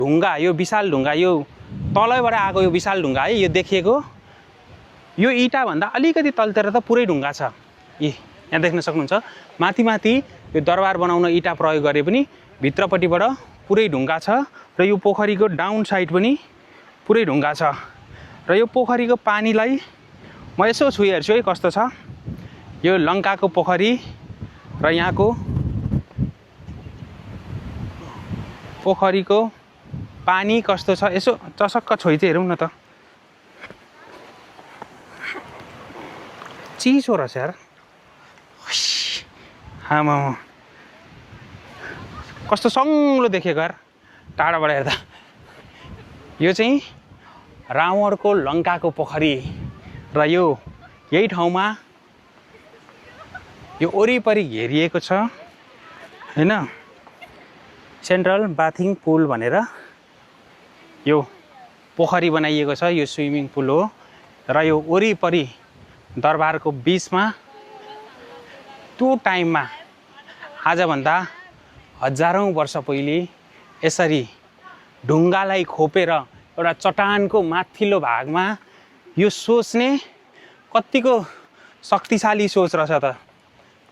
ढुङ्गा, यो विशाल ढुङ्गा, यो तलैबाट आएको यो विशाल ढुङ्गा है, यो देखिएको यो इँटाभन्दा अलिकति तलतिर त पुरै ढुङ्गा छ। यहाँ देख्न सक्नुहुन्छ माथि माथि यो दरबार बनाउन इँटा प्रयोग गरे पनि भित्रपट्टिबाट पुरै ढुङ्गा छ र यो पोखरीको डाउन साइड पनि पुरै ढुङ्गा छ। र यो पोखरीको पानीलाई म यसो छुइ हेर्छु है कस्तो छ। यो लङ्काको पोखरी र यहाँको पोखरीको पानी कस्तो छ यसो चसक्क छोइ चाहिँ हेरौँ न त। चिसो रहेछ यार, आमा कस्तो सङ्लो देखेको यार टाढाबाट हेर्दा। यो चाहिँ रावणको लङ्काको पोखरी र यो यही ठाउँमा यो वरिपरि घेरिएको छ हैन, सेन्ट्रल बाथिङ पुल भनेर यो पोखरी बनाइएको छ। यो स्विमिङ पुल हो र यो वरिपरि दरबारको बिचमा त्यो टाइममा आजभन्दा हजारौँ वर्ष पहिले यसरी ढुङ्गालाई खोपेर एउटा चट्टानको माथिल्लो भागमा यो सोच्ने कतिको शक्तिशाली सोच रहेछ त।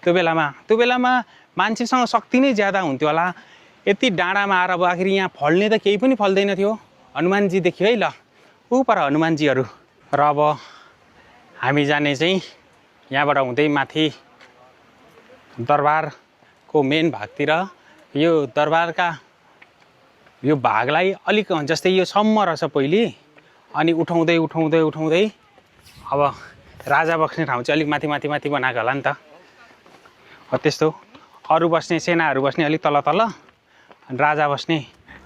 त्यो बेलामा मान्छेसँग शक्ति नै ज्यादा हुन्थ्यो होला। यति डाँडामा आएर अब आखिर यहाँ फल्ने त केही पनि फल्दैन थियो। हनुमानजी देखियो है ल, ऊ पर हनुमानजीहरू। र अब हामी जाने चाहिँ यहाँबाट हुँदै माथि दरबारको मेन भागतिर। यो दरबारका यो भागलाई अलिक जस्तै यो सम्म रहेछ पहिले, अनि उठाउँदै उठाउँदै उठाउँदै अब राजा बस्ने ठाउँ चाहिँ अलिक माथि माथि माथि बनाएको होला नि त। त्यस्तो अरू बस्ने सेनाहरू बस्ने अलिक तल तल, अनि राजा बस्ने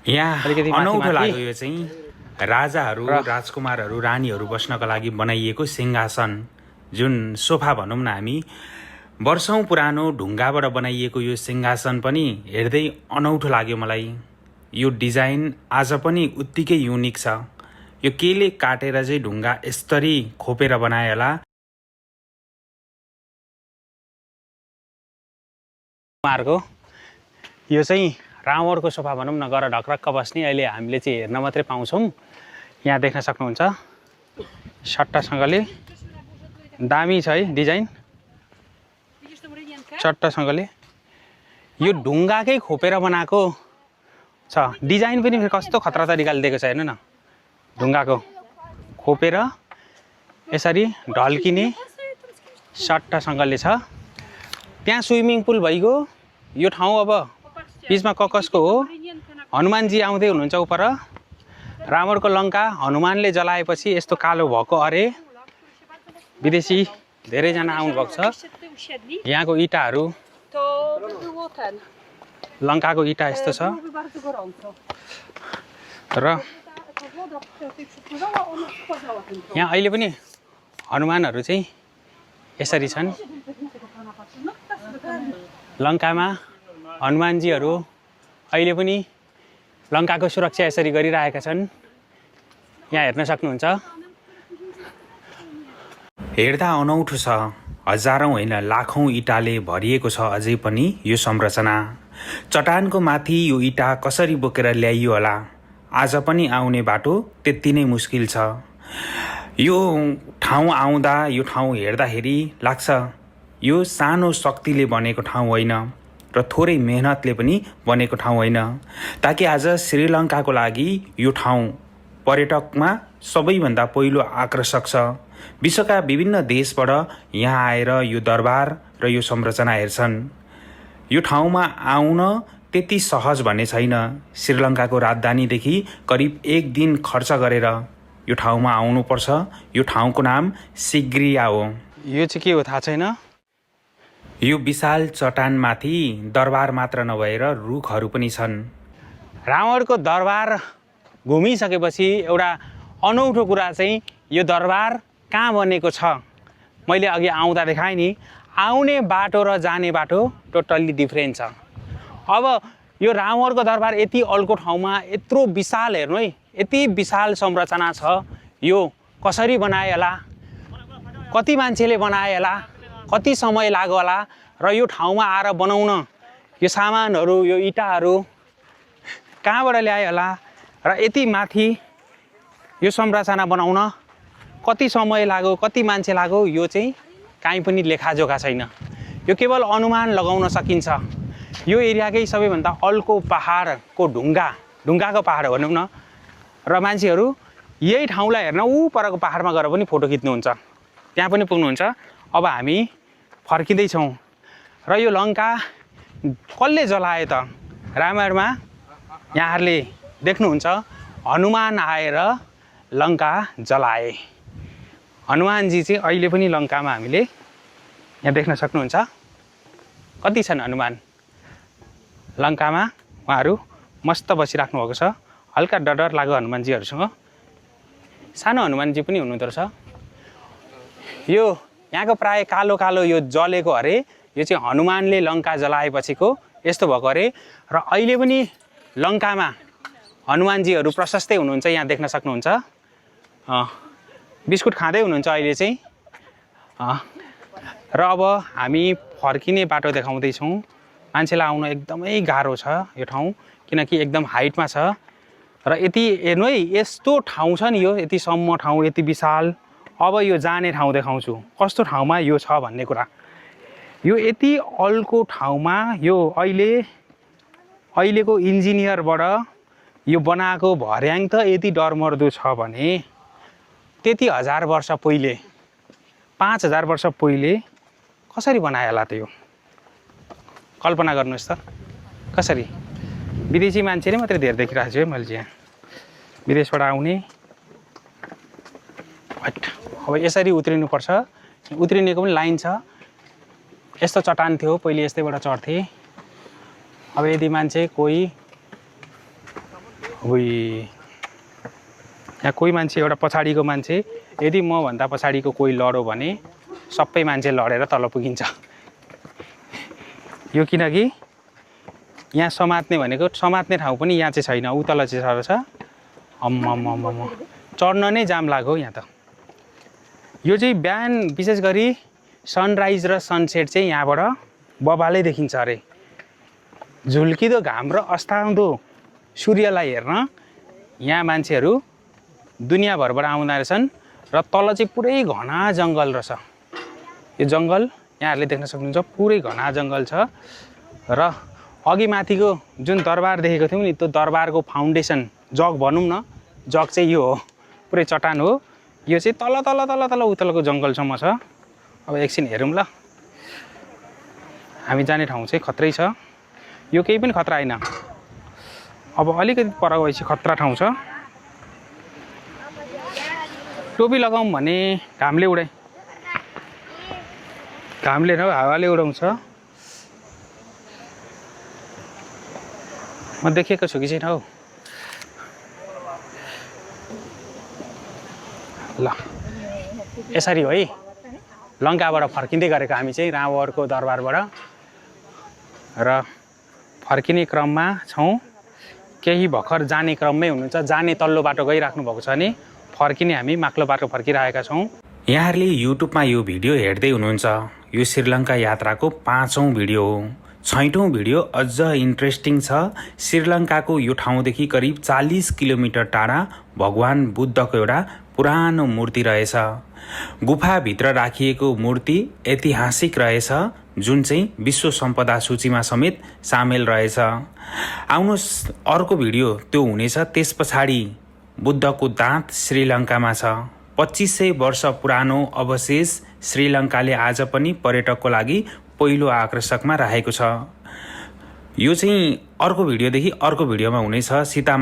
यहाँ अलिकति अनौठो लाग्यो। यो चाहिँ राजाहरू, राजकुमारहरू, रानीहरू बस्नको लागि बनाइएको सिंहासन, जुन सोफा भनौँ न हामी, वर्षौँ पुरानो ढुङ्गाबाट बनाइएको यो सिंहासन पनि हेर्दै अनौठो लाग्यो मलाई। यो डिजाइन आज पनि उत्तिकै युनिक छ। यो केले काटेर चाहिँ ढुङ्गा यसरी खोपेर बनाए होला। यो चाहिँ रावणको सोफा भनौँ न, गर ढक्रक्क बस्ने। अहिले हामीले चाहिँ हेर्न मात्रै पाउँछौँ। यहाँ देख्न सक्नुहुन्छ सट्टासँगले दामी छ है डिजाइन, चट्टासँगले यो ढुङ्गाकै खोपेर बनाएको छ। डिजाइन पनि फेरि कस्तो खतरा तरिकाले दिएको छ हेर्नु न, ढुङ्गाको खोपेर यसरी ढल्किने सट्टासँगले छ। त्यहाँ स्विमिङ पुल भइगयो। यो ठाउँ अब बिचमा ककसको हो। हनुमानजी आउँदै हुनुहुन्छ उपर। रावणको लङ्का हनुमानले जलाएपछि यस्तो कालो भएको अरे। विदेशी धेरैजना आउनुभएको छ। यहाँको इँटाहरू, लङ्काको इँटा यस्तो छ। र यहाँ अहिले पनि हनुमानहरू चाहिँ यसरी छन्। लङ्कामा हनुमानजीहरू अहिले पनि लङ्काको सुरक्षा यसरी गरिरहेका छन्। यहाँ हेर्न सक्नुहुन्छ। हेर्दा अनौठो छ। हजारौँ होइन लाखौँ इँटाले भरिएको छ अझै पनि यो संरचना। चट्टानको माथि यो इँटा कसरी बोकेर ल्याइयो होला? आज पनि आउने बाटो त्यति नै मुस्किल छ। यो ठाउँ आउँदा, यो ठाउँ हेर्दाखेरि लाग्छ यो सानो शक्तिले बनेको ठाउँ होइन र थोरै मेहनतले पनि बनेको ठाउँ होइन। ताकि आज श्रीलङ्काको लागि यो ठाउँ पर्यटकमा सबैभन्दा पहिलो आकर्षक छ। विश्वका विभिन्न देशबाट यहाँ आएर यो दरबार र यो संरचना हेर्छन्। यो ठाउँमा आउन त्यति सहज भन्ने छैन। श्रीलङ्काको राजधानीदेखि करिब 1 दिन खर्च गरेर यो ठाउँमा आउनुपर्छ। यो ठाउँको नाम सिग्रिया हो। यो चाहिँ के हो थाहा छैन। यो विशाल चट्टानमाथि दरबार मात्र नभएर रुखहरू पनि छन्। रावणको दरबार घुमिसकेपछि एउटा अनौठो कुरा चाहिँ यो दरबार कहाँ बनेको छ। मैले अघि आउँदा देखाएँ नि, आउने बाटो र जाने बाटो टोटल्ली डिफ्रेन्ट छ। अब यो रावणको दरबार यति अल्को ठाउँमा यत्रो विशाल, हेर्नु है, यति विशाल संरचना छ। यो कसरी बनाए होला, कति मान्छेले बनाए होला, कति समय लाग्यो होला, र यो ठाउँमा आएर बनाउन यो सामानहरू, यो इँटाहरू कहाँबाट ल्याए होला। र यति माथि यो संरचना बनाउन कति समय लाग्यो, कति मान्छे लाग्यो, यो चाहिँ काहीँ पनि लेखाजोखा छैन। यो केवल अनुमान लगाउन सकिन्छ। यो एरियाकै सबैभन्दा अल्को पहाडको ढुङ्गाको पहाड भनौँ न, र मान्छेहरू यही ठाउँलाई हेर्न ऊ परको पहाडमा गएर पनि फोटो खिच्नुहुन्छ, त्यहाँ पनि पुग्नुहुन्छ। अब हामी फर्किँदैछौँ र यो लङ्का कसले जलाए त? रामायणमा यहाँहरूले देख्नुहुन्छ हनुमान आएर लङ्का जलाए। हनुमानजी चाहिँ अहिले पनि लङ्कामा हामीले यहाँ देख्न सक्नुहुन्छ। कति छन् हनुमान लङ्कामा? उहाँहरू मस्त बसिराख्नु भएको छ। हल्का डर लाग्यो हनुमानजीहरूसँग। सानो हनुमानजी पनि हुनुहुँदो रहेछ। यो यहाँको प्राय कालो कालो यो जलेको अरे, यो चाहिँ हनुमानले लङ्का जलाएपछिको यस्तो भएको अरे। र अहिले पनि लङ्कामा हनुमानजीहरू प्रशस्तै हुनुहुन्छ, यहाँ देख्न सक्नुहुन्छ। बिस्कुट खाँदै हुनुहुन्छ अहिले चाहिँ। र अब हामी फर्किने बाटो देखाउँदैछौँ। मान्छेलाई आउन एकदमै गाह्रो छ यो ठाउँ, किनकि एकदम हाइटमा छ। र यति हेर्नु है, यस्तो ठाउँ छ नि, यो यतिसम्म ठाउँ, यति विशाल। अब यो जाने ठाउँ देखाउँछु कस्तो ठाउँमा यो छ भन्ने कुरा। यो यति अल्को ठाउँमा यो अहिलेको इन्जिनियरबाट यो बनाएको भर्याङ त यति डरमर्दो छ भने त्यति 1000 वर्ष पहिले, 5000 वर्ष पहिले कसरी बनायो होला त? यो कल्पना गर्नुहोस् त कसरी। विदेशी मान्छेले मात्रै धेरै देखिरहेको छु है मैले चाहिँ। विदेशबाट आउने अब यसरी उत्रिनुपर्छ। उत्रिनेको पनि लाइन छ। यस्तो चट्टान थियो पहिले, यस्तैबाट चढ्थे। अब यदि मान्छे कोही यहाँ कोही मान्छे, एउटा पछाडिको मान्छे, यदि मभन्दा पछाडिको कोही लड्यो भने सबै मान्छे लडेर तल पुगिन्छ। यो किनकि यहाँ समात्ने भनेको, समात्ने ठाउँ पनि यहाँ चाहिँ छैन, उतल चाहिँ छ। अम्म चढ्न नै जाम लाग्यो यहाँ त। यो चाहिँ बिहान विशेष गरी सनराइज र सनसेट चाहिँ यहाँबाट बबालै देखिन्छ अरे। झुल्किदो घाम र अस्ताउँदो सूर्यलाई हेर्न यहाँ मान्छेहरू दुनियाँभरबाट आउँदा रहेछन्। र तल चाहिँ पुरै घना जङ्गल रहेछ। यो जङ्गल यहाँहरूले देख्न सक्नुहुन्छ, पुरै घना जङ्गल छ। र अघि माथिको जुन दरबार देखेको थियौँ नि, त्यो दरबारको फाउन्डेसन जग भनौँ न, जग चाहिँ यो हो, पुरै चट्टान हो। यो चाहिँ तल तल तल तल उतलको जङ्गलसम्म छ। अब एकछिन हेरौँ ल। हामी जाने ठाउँ चाहिँ खत्रै छ। यो केही पनि खतरा होइन। अब अलिकति पर गएपछि खतरा ठाउँ छ। टोपी लगाउँ भने घामले उडाइ, घामले न हावाले उडाउँछ। म देखेको छु कि छैन हौ। ल यसरी हो है लङ्काबाट फर्किँदै गरेको हामी चाहिँ रावणको दरबारबाट। र फर्किने क्रममा छौँ। केही भर्खर जाने क्रममै हुनुहुन्छ, जाने तल्लो बाटो गइराख्नु भएको छ भने फर्किने हामी माक्लो बाटो फर्किरहेका छौँ। यहाँहरूले युट्युबमा यो भिडियो हेर्दै हुनुहुन्छ। यो श्रीलङ्का यात्राको 5औं भिडियो हो। 6औं भिडियो अझ इन्ट्रेस्टिङ छ। श्रीलङ्काको यो ठाउँदेखि करिब 40 किलोमिटर टाढा भगवान बुद्धको एउटा पुरानो मूर्ति रहेछ। गुफाभित्र राखिएको मूर्ति ऐतिहासिक रहेछ, जुन चाहिँ विश्व सम्पदा सूचीमा समेत सामेल रहेछ। आउनुहोस् अर्को भिडियो त्यो हुनेछ। त्यस पछाडि बुद्धको दाँत श्रीलङ्कामा छ। 2500 वर्ष पुरानो अवशेष श्रीलङ्काले आज पनि पर्यटकको लागि पहिलो आकर्षकमा राखेको छ। यो चाहिँ अर्को भिडियोदेखि अर्को भिडियोमा हुनेछ। सीता